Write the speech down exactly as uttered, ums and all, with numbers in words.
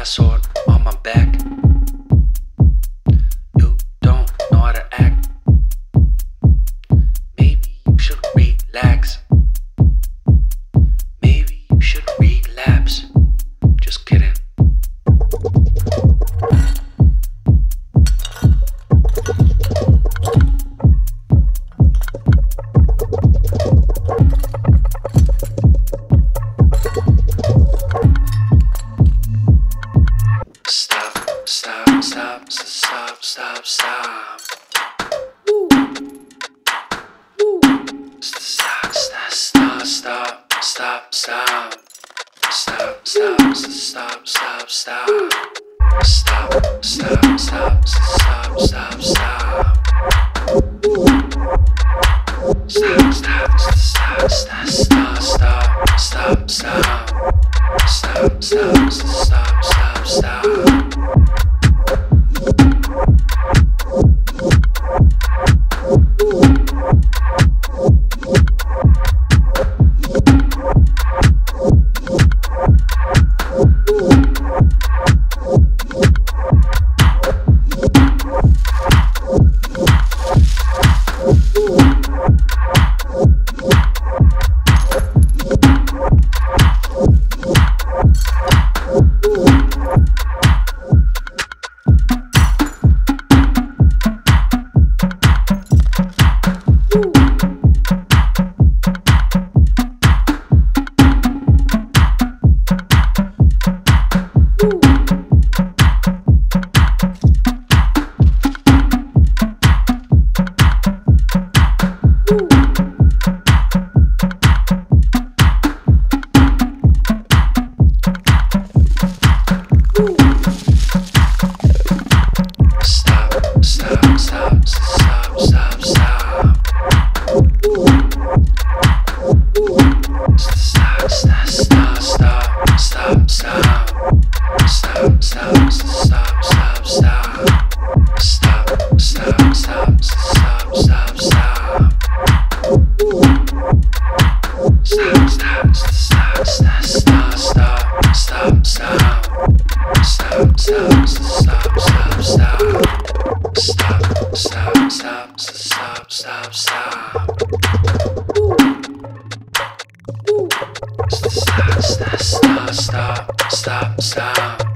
Asshole on my back. You don't know how to act. Maybe you should relax. Maybe you should relapse. Just kidding. Stop, stop, stop, stop, stop, stop. Stop, stop, stop, stop, stop, stop. Stop, stop, stop, stop, stop, stop. Stop, stop, stop, stop, stop, stop. Stop, stop, stop, stop, stop, stop, stop. Stop, stop, stop, stop, stop. Stop, stop, stop, stop, stop, stop. Stop, stop, stop, stop, stop, stop. Stop, stop, stop, stop, stop. Stop, stop, stop, stop, stop, stop. Stop, stop, stop, stop, stop, stop, stop, stop. Stop, stop, stop, stop, stop, stop. Stop, stop, stop, stop, stop, stop. Stop, stop, stop, stop, stop, stop.